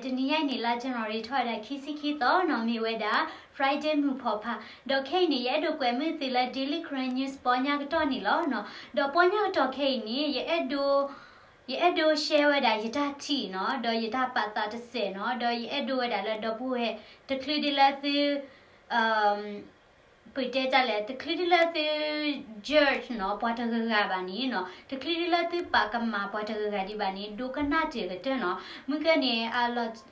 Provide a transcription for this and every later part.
တနံၤညါအံၤန့ၣ် လါ January ထီၣ်ဝဲဒၣ်ခံဆံခံသီနီၤ, မ့ၢ်ဝဲဒၣ် Friday မုၢ်ဖီၣ်ဖး, ဒီးခဲအံၤန့ၣ် ယအဲၣ်ဒိးကွဲးမုာ်သုလၢ Daily Karen News ပီညါကတီၢ်န့ၣ်လီၤနီၤ. ဒီးပီညါကတီၢ်ခဲအံၤန့ၣ် ယအဲၣ်ဒိး ယအဲၣ်ဒိး share ဝဲဒၣ်ယတၢ်ထံၣ်နီၤ, ဒီးယတၢ်ပာ်သးတစဲးနီၤ, ဒီးယအဲၣ်ဒိးဝဲဒၣ်လၢဒီပုၢ်ဝဲၢ် တချုးဒ်လၢသု ပတဲတၢ်လဲၣ်, တချုးဒ်လၢသု judge နီၤ ပှၤတဂၤဂၤဘၣ်န့ၣ်နီၤ, တချုးဒ်လၢသုပာ်ကမၣ်ပှၤတဂၤဂၤဒံးဘၣ်န့ၣ် ဒိကနၣ်တ့ၢ်ကတၢၢ်နီၤ. မုၢ်ကၢန့ၣ်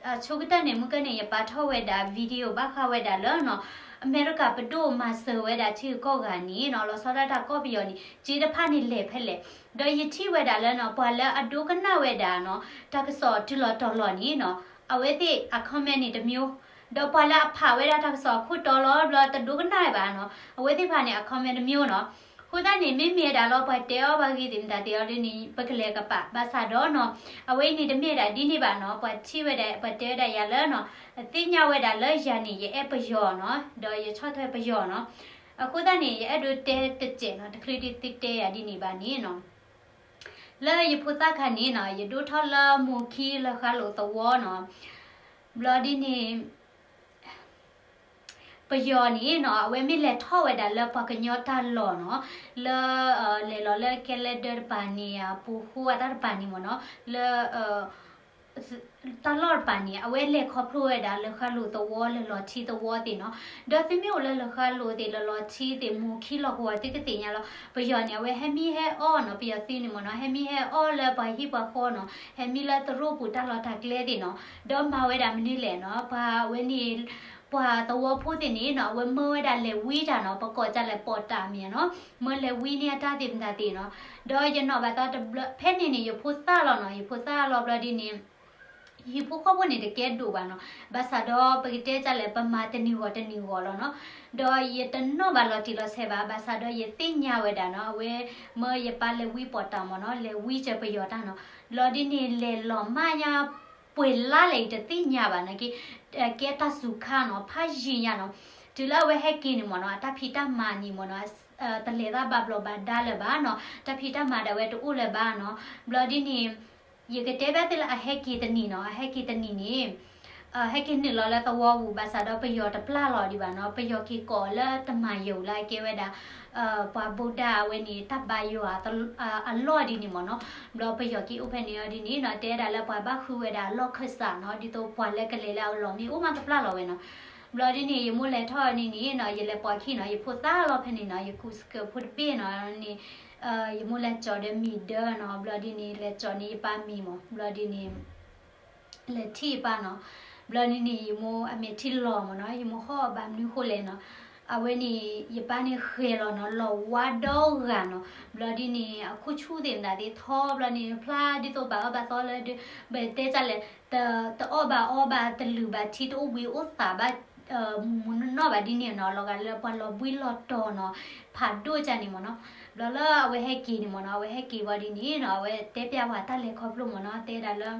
အဆိကတၢၢ်န့ၣ် မုၢ်ကၢန့ၣ် ယပာ်ထီၣ်ဝဲဒၣ် video ဘၣ်ဃးဝဲဒၣ်လၢနီၤ အမဲရကၤပဒိၣ်မၤစၢၤဝဲဒၣ်ထံဂုၤကီၢ်ဂၤန့ၣ်နီၤ, လီၤဆီဒၣ်တၢ်ကီၢ်ပယီၤန့ၣ် စ့တဖၣ်န့ၣ်လဲၤဖဲလဲၣ်. ဒီးယထံၣ်ဝဲဒၣ်လၢနီၤ ပှၤလၢအဒိကနၣ်ဝဲဒၣ်နီၤ တၢ်ကစီၣ်တုၤလီၤတီၤလီၤန့ၣ်နီၤ အဝဲသ့ၣ်အ comment န့ၣ်တမျိုး, ဒီးပှၤလၢအဖးဝဲဒၣ်တၢ်ကစီၣ်အခိၣ်တီလီၤ ဘျီတဒိကနၣ်ဘၣ်နီၤ, အဝဲသ့ၣ်တဖၣ်န့ၣ် အ comment တမျိုးနီၤ. အဃိသတးန့ၣ် မ့မ့ၢ်ဝဲဒၣ်လီၤ ပှၤတဲအီၣ်ဘၣ်ဂ့ၤသ့ၣ်မတၤသ့ၣ်အီၤဒ်န့ၣ် ပကလဲၤကပာ် ဘၣ်ဆၣ်ဒီးနီၤ အဝဲအံၤန့ၣ်တမ့ၢ်ဝဲဒၣ်ဒ်န့ၣ်ဘၣ်နီၤ, ပှၤထံၣ်ဝဲဒၣ် ပှၤတဲဝဲဒၣ်ယၤလၢနီၤ သ့ၣ်ညါဝဲဒၣ်လၢယၤန့ၣ် ယအဲၣ်ပယီၤနီၤ, ဒီးယဆီၣ်ထွဲပယီၤနီၤ. အဃိသတးန့ၣ် ယအဲၣ်ဒိးတဲတစဲးနီၤ, တချုးဒ်သုတဲယၤဒ်န့ၣ်ဘၣ်န့ၣ်နီၤ လၢယဖိသၣ်ခါန့ၣ်နီၤ ယဒိၣ်ထီၣ်လၢမိၢ်ခံလၢဃါလိာ်သဝီနီၤ, ဘျီဒ်န့ၣ် ပယီၤန့ၣ်နီၤ အဝဲမ့ၢ်လဲၤထီၣ်ဝဲဒၣ်လၢပှၤကညီတၢ်လီၢ်နီၤ, လၢ လဲၤလီၤလၢ calendar တပၤန့ၣ် အပူၤဃိအတၢ်တပၤန့ၣ်မ့ၢ်နီၤ, လၢ တၢ်လီၢ်တပၤန့ၣ် အဝဲလဲၤခီဖျိဝဲဒၣ်လၢဃါလိာ်သဝီလၢလီၤထံသဝီသ့ၣ်နီၤ. ဒီးသုမ့ၢ်အိၣ်လၢလၢဃါလိာ်သ့ၣ်လၢလီၤထံသ့ၣ် မိၢ်ခံလီၢ်ကဝီၤ သုကသ့ၣ်ညါလီၤ. ပယီၤန့ၣ် အဝဲဟဲမံဟဲအီၣ်နီၤ, ပယီၤသုးန့ၣ်မ့ၢ်နီၤ ဟဲမံဟဲအီၣ်လၢပှၤဟံၣ်ပှၤဃီနီၤ, ဟဲမံလၢသရိာ်ပူၤတၢ်လီၢ်တၢ်ကျဲသ့ၣ်နီၤ. ဒီးမၤဝဲဒၣ်မနုၤလဲၣ်နီၤ, ပှၤဝဲန့ၣ် ပှၤသဝီဖိသ့ၣ်န့ၣ်နီၤ အဝဲမၢဝဲဒၣ်လဲၤဝံတၢ်နီၤ, ပကိးကၢ်လဲၣ် ပီးတၢ် မ့ၢ်နီၤ, မၢလဲၤဝံန့ၢ်အတၢ်သ့ၣ်မတၤသ့ၣ်နီၤ. ဒီးယနီၣ်ဘၣ်သးတဘျီ ဖဲန့ၣ်န့ၣ် ယဖိသၣ်လီၤနီၤ, ယဖိသၣ်လီၤဘျီဒ်န့ၣ် ယဟံၣ်ဖိဃီဖိန့ၣ်တကဲဒိၣ်ဘၣ်နီၤ, ဘၣ်ဆၣ်ဒီးပကတဲကၢ်လဲၣ် ပမၤတနံၤဂီၢ်တနံၤဂီၢ်လီၤနီၤ. ဒီးယတနီၣ်ဘၣ်လီၤတံၢ်လီၤဆဲးဘၣ်, ဘၣ်ဆၣ်ဒီးယသ့ၣ်ညါဝဲဒၣ်နီၤ, အဝဲမၢယပၢ်လဲၤဝံပီးတၢ်မ့ၢ်နီၤ, လဲၤဝံစၢၤပယီၤတၢ်နီၤ. ဘျီဒ်န့ၣ် လဲၤလီၤမၢ်ညါ ပှဲၤလါလဲၣ် ယတသ့ၣ်ညါဘၣ်နာ်က့, ကဲတၢ်စူၤခါနီၤ, ဖးယံာ်ညါနီၤ. တုၤလၢအဝဲဟဲက့ၤန့ၣ်မ့ၢ်နီၤ, အတၢ်ဖံးတၢ်မၤန့ၣ်မ့ၢ်နီၤ, တလဲၤသးဘၣ်ဘျီးဘၣ်ဒါလၢၤဘၣ်နီၤ, တၢ်ဖံးတၢ်မၤဒၣ်ဝဲတအိၣ်လၢၤဘၣ်နီၤ. ဘျီဒ်န့ၣ် ယကတဲဘၣ်သုလၢအဟဲက့ၤတနံၤနီၤ, အဟဲက့ၤတနံၤန့ၣ် ဟဲက့ၤနုာ်လီၤလၢသဝီပူၤ ဘၣ်ဆၣ်ဒီးပယီၤတပျၢ်လီၤဒံးဘၣ်နီၤ, ပယီၤက့ၤကိးလၢတမၤယိာ်လၢအကဲဝဲဒၣ် ပှၤဗုဒ္ဓ အဝဲန့ၣ် တၢ်ဘါယွၤအလီၢ်ဒ်န့ၣ်မ့ၢ်နီၤ. ဘျီပယီၤက့ၤအိၣ်ဖဲန့ၣ်အီၤဒ်န့ၣ်နီၤ, တဲဒၣ်လၢပှၤဘၣ်ဃုဝဲဒၣ်အလီၢ်ခၢၣ်စးနီၤ, ဒ်သိးပှၤလၢကလဲၤလၢအလီၢ်မ့ၢ်အိၣ်မးတပျၢ်လီၤဝဲနီၤ. ဘျီဒ်န့ၣ် ယမိၢ်လဲၤထီၣ်န့ၣ်န့ၣ်နီၤ, ယလဲၤပိာ်ခံနီၤ, ယဖိသၣ်လီၤဖဲန့ၣ်နီၤ, ယကူးစကၢးဖိတဘ့ၣ်နီၤန့ၣ်, ယမိၢ်လဲၤကၠီၤဒီးမံၤဒၢနီၤ, ဘျီဒ်န့ၣ် လဲၤကၠီၤန့ၣ်ယပၢ်မံၤမ့ၢ်, ဘျီဒ်န့ၣ် လဲၤထံၣ်ယပၢ်နီၤ. ဘျီဒ်န့ၣ် ယမိၢ်အမဲာ်ထံလီၤမ့ၢ်နီၤ, ယမိၢ်ဟီၣ်ဘၣ်မနုၤဃိလဲၣ်နီၤ, အဝဲန့ၣ် ယပၢ်န့ၣ်ဃဲၤလီၤနီၤ, လီၤဝါဒီဂၤနီၤ. ဘျီဒ်န့ၣ် အခိၣ်ဆူၣ်သ့ၣ်မတၤသ့ၣ်ထီ, ဘျီန့ၣ် ဖျါဒ်သိးဘၣ်အၢဘၣ်သီလၢ ဘၣ်တဲတၢ်လဲၣ်, တအီၣ်ဘၣ်အီဘၣ် တလုၢ်ဘၣ်ထံ တအိၣ်ဘှံးအိၣ်သါဘၣ် မုၢ်မုၢ်နီၢ်နီၢ်ဘၣ်ဒ်န့ၣ်နီၤ, လီၤဂာ်လၢပှၤလီၤဘှံးလီၤတီၤနီၤ, ဖးဒိၣ်ကၢ်န့ၣ်မ့ၢ်နီၤ. ဘျီလၢအဝဲဟဲက့ၤန့ၣ်မ့ၢ်နီၤ, အဝဲဟဲက့ၤဝံၤဒ်န့ၣ်နီၤ, အဝဲတဲပျးပှၤတၢ်လဲၤခီဖျိမ့ၢ်နီၤ, တဲဒၣ်လၢ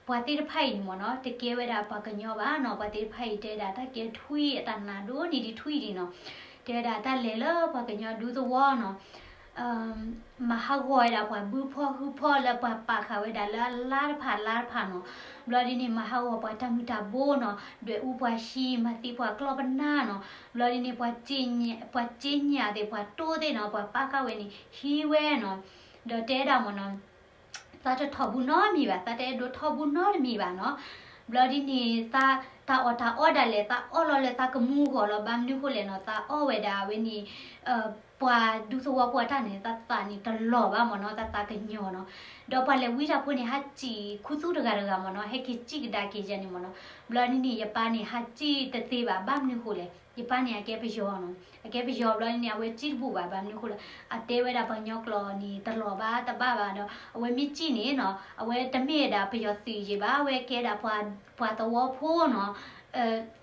ပှၤသ့ၣ်တဖၣ်အံၤန့ၣ်မ့ၢ်နီၤ, တကဲဝဲဒၣ်ပှၤကညီဘၣ်နီၤ, ပှၤသ့ၣ်တဖၣ်အံၤတဲဒၣ်တၢ်ကဲထွံၣ် အတၢ်နါဒိၣ်န့ၢ်ဒံးထွံၣ်ဒံးနီၤ, တဲဝဲဒၣ်တၢ်လဲၤလၢပှၤကညီဒူသဝီနီၤ, မၤဟးဂီၤဝဲဒၣ်ပှၤဘုဖီၣ်ဟုဖီၣ်လၢပှၤပာ်ဃာ်ဝဲဒၣ်လၢအလါတဖၣ်လါတဖၣ်နီၤ, ဘျီဒ်န့ၣ် မၤဟးဂီၤပှၤတၢ်မုၢ်တၢ်ဘိနီၤ, ဒွဲၣ်အူပှၤဟံး မၤသံပှၤကျီၢ်ပနၢ်နီၤ, ဘျီဒ်န့ၣ် ပှၤစ့ညါသ့ၣ် ပှၤတိၢ်သ့ၣ်နီၤ, ပှၤပာ်ဃာ်ဝဲန့ၣ် ဟံးဝဲနီၤ, ဒီးတဲဒၣ်မ့ၢ်နီၤ သးတထီၣ်ဘူးနီတမံၤဘၣ်, သးတအဲၣ်ဒိးထီၣ်ဘူးနီတမံၤဘၣ်နီၤ. ဘျီဒ်န့ၣ် သးတၢ်အီၣ်တၢ်အီဒၣ်လဲာ် သးအီၣ်လီၤလၢသးကမူအဂီၢ်လီၤ, ဘၣ်မနုၤဃိလဲၣ်နီၤ, သးအီၣ်ဝဲဒၣ်ဝဲန့ၣ် ပှၤဒူသဝီဖိအတၢ်န့ၣ် သးသးန့ၣ်တလီၤဘၣ်မ့ၢ်နီၤ, သးသးကညီၤနီၤ. ဒီးပှၤလဲၤဝံတၢ်ဖိန့ၣ် ဟးစံၣ်ခူသူၣ်တဂၤတဂၤမ့ၢ်နီၤ, ဟဲက့ၤစံၣ်ကဒါက့ၤယဲန့ၣ်မ့ၢ်နီၤ. ဘျီဒ်န့ၣ် ယပၢ်န့ၣ် ဟးစံၣ်တသ့ဘၣ်, ဘၣ်မနုၤဃိလဲၣ်, ယပၢ်န့ၣ် အကဲပယီၤနီၤ, အကဲပယီၤဘျီဒ်န့ၣ် အဝဲစံၣ်တဘူၣ်ဘၣ်, ဘၣ်မနုၤဃိလဲၣ်, အတဲဝဲဒၣ်ပှၤကညီကျိာ်န့ၣ် တလီၤဘၣ် တဘၣ်ဘၣ်ဒီး အဝဲမ့ၢ်စံၣ်န့ၣ်နီၤ, အဝဲတမ့ၢ်ဝဲဒၣ်ပယီၤသုးယံၤဘၣ်, အဝဲကဲဒၣ်ပှၤသဝီဖိနီၤ,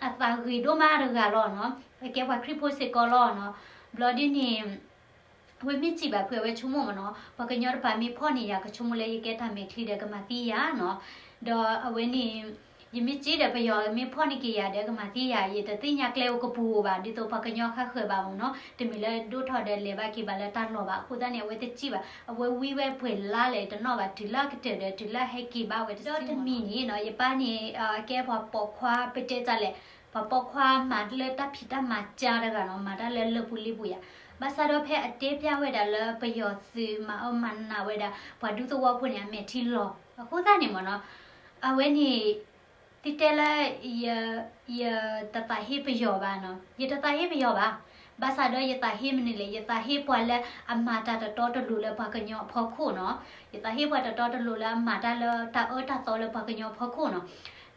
အသးဂ့ၤဒိၣ်မးတဂၤလီၤနီၤ, အကဲပှၤခရံာ်ဖိစ့ၢ်ကီးလီၤနီၤ. ဘျီဒ်န့ၣ် အဝဲမ့ၢ်စံၣ်ဘၣ်ဖုး အဝဲဆိကမိၣ်မ့ၢ်နီၤ, ပှၤကညီတပၤမ့ၢ်ဖီၣ်န့ၢ်ယၤ ကဆိကမိၣ်လၢယကဲတၢ်မဲာ်ချံဒီးကမၤသံယၤနီၤ. ဒီးအဝဲန့ၣ် ယမ့ၢ်စံးဒီးပယီၤမ့ၢ်ဖီၣ်န့ၢ်က့ၤယၤဒီးကမၤသံယၤ, ယတသ့ၣ်ညါကျဲအိၣ်ကပူၤဧိၤဘၣ်, ဒ်သိးပှၤကညီဃါဃၢၤဘၣ်မ့ၢ်နီၤ, တမ့ၢ်လၢဒိၣ်ထီၣ်ဒီးလဲၤဘၣ်က့ၤဘၣ်လၢတၢ်လီၢ်ဘၣ်. အဃိသတးန့ၣ် အဝဲတစံးဘၣ်, အဝဲဝံဝဲပှဲၤလါလဲၣ်တနီၣ်ဘၣ်, တုၤလၢကတၢၢ်ဒီးတုၤလၢဟဲက့ၤဘၣ်ဝဲတစံးမ့ၢ်နီၤ. ဒီးတမံၤန့ၣ်နီၤ ယပၢ်န့ၣ် ကဲပှၤပိာ်ခွါ ပတဲတၢ်လဲၣ်, ပှၤပိာ်ခွါမၤလၢတၢ်ဖံးတၢ်မၤကါတဂၤနီၤ, မၤတၢ်လၢလၢပူၤလံပူၤယၤ, ဘၣ်ဆၣ်ဒီးဖဲအတဲဖျါဝဲဒၣ်လၢပယီၤသုးမၤအၢမၤနးဝဲဒၣ် ပှၤဒူသဝီဖိန့ၣ် အမဲာ်ထံလီၤ. အဃိသတးန့ၣ်မ့ၢ်နီၤ အဝဲန့ၣ် သုတဲလၢ ယတသးဟ့ပယီၤဘၣ်နီၤ, ယတသးဟ့ပယီၤဘၣ်. ဘၣ်ဆၣ်ဒီးယသးဟ့မနုၤလဲၣ်, ယသးဟ့ပှၤလၢအမၤတၢ်တတီတလိၤလၢပှၤကညီအဖီခိၣ်နီၤ, ယသးဟ့ပှၤတတီတလိၤလၢအမၤတၢ်လၢတၢ်အၢတၢ်သီလၢပှၤကညီအဖီခိၣ်နီၤ.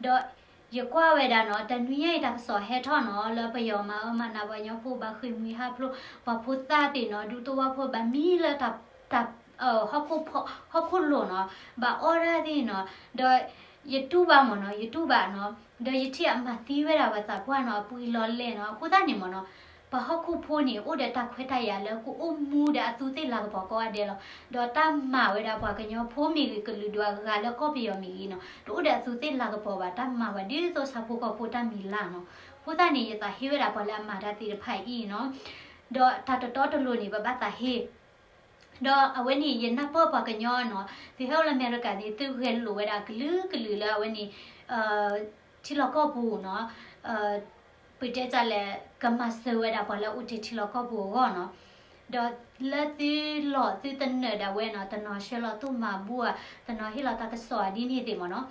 ဒီးယကွၢ်ဝဲဒၣ်နီၤ, တနွံညါအံၤတၢ်ကစီၣ်ဟဲထီၣ်နီၤ, လၢပယီၤမၤအၢမၤနးပှၤကညီဖိ ဘၣ်ဃ့ၢ်မှံဟးဖျိး ပှၤဖိသၣ်သ့ၣ်နီၤ, ဒူသဝီဖိဘၣ်မံလၢတၢ် ဟီၣ်ခိၣ်လိၤနီၤ, ဘၣ်အီၣ်ဒၣ်သ့ၣ်နီၤ, ဒီးယတူၢ်ဘၣ်မ့ၢ်နီၤ, ယတူၢ်ဘၣ်နီၤ, ဒီးယထံၣ်အမၤသံဝဲဒၣ်ပှၤသးပှၢ်နီၤ, အပှံာ်လီၤလဲၣ်နီၤ. အဃိသတးန့ၣ်မ့ၢ်နီၤ, ပှၤဟီၣ်ခိၣ်ဖိန့ၣ် အိၣ်ဒီးတၢ်ခွဲးတၢ်ယာ်လၢကအိၣ်မူဒီးအသူးသ့ၣ်လၤကပီၤကိးဂၤဒဲးလီၤ. ဒီးတၢ်မၤဝဲဒၣ်ပှၤကညီဖိမ့ၢ်ဂ့ၤ ကလုာ်ဒူၣ်အဂၤလၢကီၢ်ပယီၤမ့ၢ်ဂ့ၤနီၤ, တအိၣ်ဒီးအသူးသ့ၣ်လၤကပီၤဘၣ်, တၢ်မၤဝဲဒ်သိးဆၣ်ဖိကီၢ်ဖိတၢ်မံၤလၢ်နီၤ. အဃိသတးန့ၣ် ယသးဟ့ဝဲဒၣ်ပှၤလၢအမၤတၢ်သ့ၣ်တဖၣ်အံၤနီၤ, ဒီးတၢ်တတီတလိၤန့ၣ် ပဘၣ်သးဟ့ ဒီးအဝဲန့ၣ် ယနၢ်ပၢၢ်ပှၤကညီနီၤ, သုဟဲအိၣ်လၢအမဲရကၤန့ၣ် သုဂဲၤလိာ်ဝဲဒၣ်ကလုာ်ကလုာ်လၢအဝဲန့ၣ် ထံလီၢ်ကီၢ်ပူၤနီၤ, ပတဲတၢ်လဲၣ်, ကမၤစၢၤဝဲဒၣ်ပှၤလၢအအိၣ်တ့ၢ်ထံလီၢ်ကီၢ်ပူၤအဂီၢ်နီၤ. ဒီးလၢသုလီၢ်သုတနၢၤဒၣ်ဝဲနီၤ, တနီၤဆှၢလီၤသိၣ်မၤဘူၣ်ဧါ, တနီၤဟ့ၣ်လီၤတၢ်ကစီၣ်ဧါဒ်န့ၣ်သ့ၣ်မ့ၢ်နီၤ.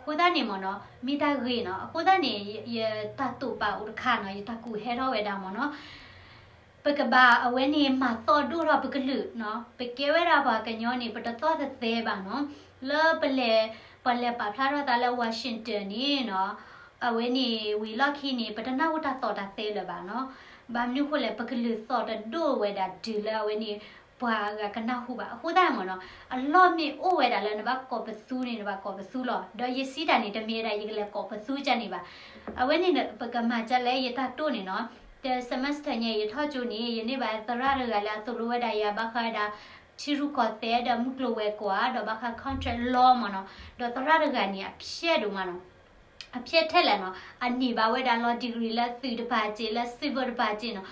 အဃိသတးန့ၣ်မ့ၢ်နီၤ, မ့ၢ်တၢ်ဂ့ၤနီၤ. အဃိသတးန့ၣ် ယတၢ်တိာ်ပာ်အိၣ်တခါနီၤ, ယတၢ်ကူၣ်ဟဲထီၣ်ဝဲဒၣ်မ့ၢ်နီၤ. ပကဘၣ်အဝဲန့ၣ်မၤသီၣ်ဒိၣ်ထီၣ်ပကလုာ်နီၤ. ပကဲဝဲဒၣ်ပှၤကညီန့ၣ် ပတသီၣ်တသဲဘၣ်နီၤ. လၢပလဲၤ, ပှၤလဲၤပာ်ဖျါထီၣ်သးလၢ Washington န့ၣ်နီၤ, အဝဲန့ၣ်ဝံၤလီၢ်ခံန့ၣ် ပတနၢ်ဟူတၢ်သီၣ်တၢ်သဲလၢၤဘၣ်နီၤ. ဘၣ်မနုၤဃိလဲၣ်, ပကလုာ်သီၣ်တဒိၣ်ဝဲဒၣ်တုၤလၢအဝဲန့ၣ် ပှၤအဂၤကနၢ်ဟူဘၣ်. အဃိသတးမ့ၢ်နီၤ, အလီၢ်မ့ၢ်အိၣ်ဝဲဒၣ်လၢနဘၣ်ကိးပသူန့ၣ် နဘၣ်ကိးပသူလီၤ. ဒီးယစံးတၢ်န့ၣ် တမ့ၢ်ဝဲဒၣ်ယကလဲၤကိးပသူကန့ၣ်ဘၣ်. အဝဲန့ၣ် ပကမၤဒ်လဲၣ် ယတၢ်တိာ်န့ၣ်နီၤ. တ semester ညါ ယထီၣ်ကၠိန့ၣ် ယန့ၢ်ဘၣ်သရၣ်တဂၤလၢအသိၣ်လိဝဲဒၣ်ယၤ ဘၣ်ဃးဝဲဒၣ် ထံရူၢ်ကီၢ်သဲးဒီးမုၢ်ကျိၤဝဲၤကွာ် ဒီးဘၣ်ဃး contract law မ့ၢ်နီၤ. ဒီးသရၣ်တဂၤန့ၣ် အဖျဲၣ်ဒိၣ်မးနီၤ. အဖျဲၣ်ထဲလဲၣ်နီၤ. အန့ၢ်ဘၣ်ဝဲဒၣ် law degree လၢသုးတပၤက့ၢ်, လၢ civil တပၤက့ၢ်နီၤ.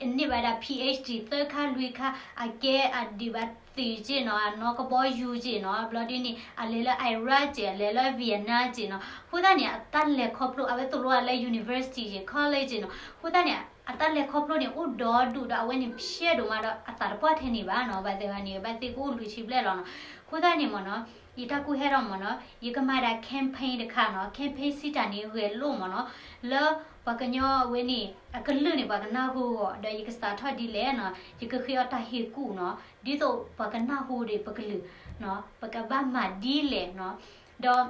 အန့ၢ်ဘၣ်ဝဲဒၣ် PhD သၢခါလွံၢ်ခါ, အကဲအဒံးဘၣ်သုးက့ၢ်နီၤ, အနီၢ်ကဘီယူၤက့ၢ်နီၤ. ဘျီဒ်န့ၣ် အလဲၤလၢ Iraq က့ၢ်, အလဲၤလၢ Vietnam က့ၢ်နီၤ. အဃိသတးန့ၣ် အတၢ်လဲၤခီဖျိ အဝဲသိၣ်လိအီၤလၢ university က့ၢ်, college က့ၢ်နီၤ. အဃိသတးန့ၣ် အတၢ်လဲၤခီဖျိန့ၣ် အိၣ်ဒီဒူၣ်ဒီး အဝဲန့ၣ်ဖျဲၣ်ဒိၣ်မးဒီး အသးတပှၢ်ထဲန့ၣ်ဘၣ်နီၤ. ဘၣ်သ့ၣ်သ့ၣ်န့ၣ် ဘၣ်သ့ၣ်ကအိၣ်လွံၢ်ဆံဘျဲၣ်လီၤနီၤ. အဃိသတးန့ၣ်မ့ၢ်နီၤ, ယတၢ်ကူၣ်ဟဲထီၣ်မ့ၢ်နီၤ, ယကမၤဒၣ် campaign တခါနီၤ. campaign စံးတၢ်န့ၣ်ဂဲၤလိာ်မ့ၢ်နီၤ, လၢပှၤကညီအဝဲန့ၣ် အကလုာ်န့ၣ် ပှၤကနၢ်ဟူအဂီၢ်, ဒီးယကစးထီၣ်ဒ်လဲၣ်နီၤ, ယကဃ့အီၣ်တၢ်ဟ့ၣ်ကူၣ်နီၤ, ဒ်သိးပှၤကနၢ်ဟူဒီးပကလုာ်နီၤ, ပကဘၣ်မၤဒ်လဲၣ်နီၤ. ဒီး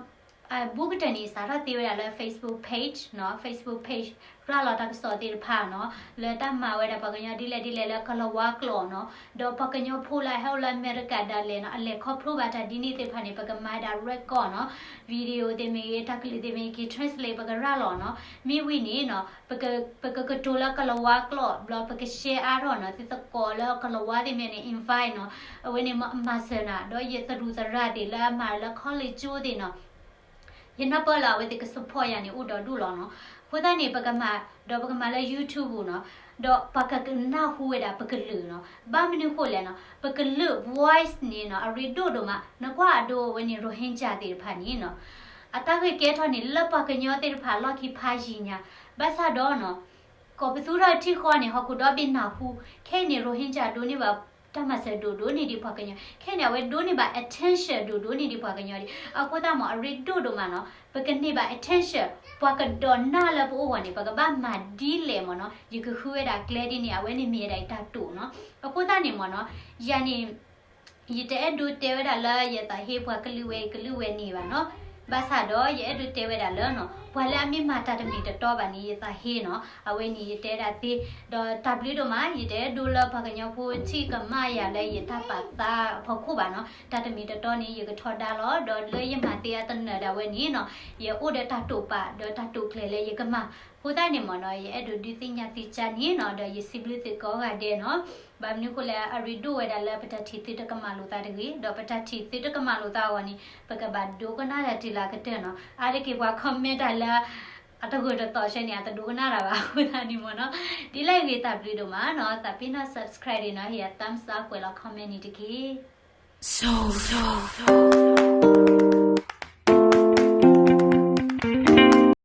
အဘူးကတၢၢ်န့ၣ် စးထီၣ်သ့ဝဲဒၣ်လၢ Facebook page နီၤ, Facebook page ရၤလီၤတၢ်ကစီၣ်သ့ၣ်တဖၣ်နီၤ, လၢတၢ်မၤဝဲဒၣ်ပှၤကညီဒ်လဲၣ်ဒ်လဲၣ်လၢကလၤဝါကျိာ်နီၤ, ဒီးပှၤကညီဖိလၢအဟဲအိၣ်လၢအမဲရကၤဒၣ်လဲာ်နီၤ, အလဲၤခီဖျိဘၣ်တၢ်ဒ်န့ၣ်သ့ၣ်တဖၣ်န့ၣ် ပကမၤဒၣ် record နီၤ, video သ့ၣ်မ့ၢ်ဂ့ၤ, တၢ်ကလုၢ်သ့ၣ်မ့ၢ်ဂ့ၤ translate ပကရၤလီၤနီၤ. မ့ၢ်ဝံၤန့ၣ်နီၤ, ပကကတိၤလၢကလၤဝါကျိာ် ဘျီပက share အါထီၣ်နီၤ, သုသကိးလၢကလၤဝါသ့ၣ်မ့ၢ်န့ၣ် invite နီၤ, အဝဲန့ၣ်မၤစၢၤနၤ, ဒီးယသရူးသရၣ်သ့ၣ်လၢအမၤလၢ college ကၠိသ့ၣ်နီၤ ယနၢ်ပၢၢ်လၢအဝဲသ့ၣ်က support ယၤန့ၣ် အိၣ်ဒီဒူၣ်လီၤနီၤ. အဃိသတးန့ၣ် ပကမၤ, ဒီးပကမၤလၢ YouTube ပူၤနီၤ, ဒီးပှၤကကနၢ်ဟူဝဲဒၣ်ပကလုာ်နီၤ. ဘၣ်မနုၤဃိလဲၣ်နီၤ, ပကလုာ် voice န့ၣ်နီၤ အရ့ဒိၣ်ဒိၣ်မး. နကွၢ်အဒိအဝဲန့ၣ် Rohingya သ့ၣ်တဖၣ်န့ၣ်နီၤ, အတၢ်ဂ့ၢ်ကဲထီၣ်န့ၣ် လၢပှၤကညီသ့ၣ်တဖၣ်အလီၢ်ခံဖးယံၤညါ, ဘၣ်ဆၣ်ဒီးနီၤ ကိးပသူထီၣ်ထံဃီန့ၣ် ဟီၣ်ခိၣ်ဒီဘ့ၣ်နၢ်ဟူ, ခဲအံၤန့ၣ် Rohingya ဒိးန့ၢ်ဘၣ်တၢ်မၤစၢၤဒိၣ်ဒိၣ်န့ၢ်ဒံးပှၤကညီ, ခဲအံၤန့ၣ် အဝဲဒိးန့ၢ်ဘၣ် attention ဒိၣ်ဒိၣ်န့ၢ်ဒံးပှၤကညီဒံး. အဃိသတးမ့ၢ် အရ့ဒိၣ်ဒိၣ်မးနီၤ, ပကန့ၢ်ဘၣ် attention ပှၤကဒိးနၢ်လၢပအိၣ်ဂီၢ်န့ၣ် ပကဘၣ်မၤဒ်လဲၣ်မ့ၢ်နီၤ. ယကဃုဝဲဒၣ်ကျဲဒ်န့ၣ် အဝဲန့ၣ်မ့ၢ်ဝဲဒၣ်ယတၢ်တိာ်နီၤ. အဃိသတးန့ၣ်မ့ၢ်နီၤ, ယၤန့ၣ် ယတအဲၣ်ဒိးတဲဝဲဒၣ်လၢယသးဟ့ပှၤကလုာ်ဝဲအံၤကလုာ်ဝဲန့ၣ်ဘၣ်နီၤ. ဘၣ်ဆၣ်ဒီး ယအဲၣ်ဒိးတဲဝဲဒၣ်လၢနီၤ, ပှၤလၢအမ့ၢ်မၤတၢ်တမ့ၢ်တတီဘၣ်န့ၣ် ယသးဟ့နီၤ, အဝဲန့ၣ်ယတဲဒၣ်သ့. ဒီးတၢ်ဘျုးဒိၣ်မး, ယတအဲၣ်ဒိးလၢပှၤကညီဖိထံၣ်ကမၣ်ယၤလၢယတၢ်ပာ်သးအဖီခိၣ်ဘၣ်နီၤ. တၢ်တမ့ၢ်တတီန့ၣ် ယကထီဒါလီၤ. ဒီးလၢယမၤသ့အတနၢၤဒၣ်ဝဲန့ၣ်နီၤ, ယအိၣ်ဒီးတၢ်တိာ်ပာ် ဒီးတၢ်တိာ်ကျဲၤလၢယကမၤ အဃိသတးန့ၣ်မ့ၢ်နီၤ ယအဲၣ်ဒိးဒုးသ့ၣ်ညါသုကၢ်န့ၣ်နီၤ ဒီးယစံးဘျုးသုကိးဂၤဒဲးနီၤ. ဘၣ်မနုၤအဃိလဲၣ် အရ့ဒိၣ်ဝဲဒၣ်လၢပတၢ်ထံၣ်သုတကမၣ်လိာ်သးတဂ့ၤ ဒီးပတၢ်ထံၣ်သုတကမၣ်လိာ်သးအဂီၢ်န့ၣ် ပကဘၣ်ဒိကနၣ်တၢ်တုၤလၢအကတၢၢ်နီၤ. အါတက့ၢ်ပှၤ comment တၢ်လၢ အတဂၢၢ်တသီၣ်ဆဲန့ၣ် အတဒိကနၣ်တၢ်ဘၣ် အဃိသတးန့ၣ်မ့ၢ်နီၤ. ဒ်လဲၣ်ဂ့ၤ တၢ်ဘျုးဒိၣ်မးနီၤ သးပ့ၤနီၣ် subscribe န့ၣ်နီၤ ဟ့ၣ်ယၤ thumbs up ကွဲးလီၤ comment န့ၣ်တက့ၢ်.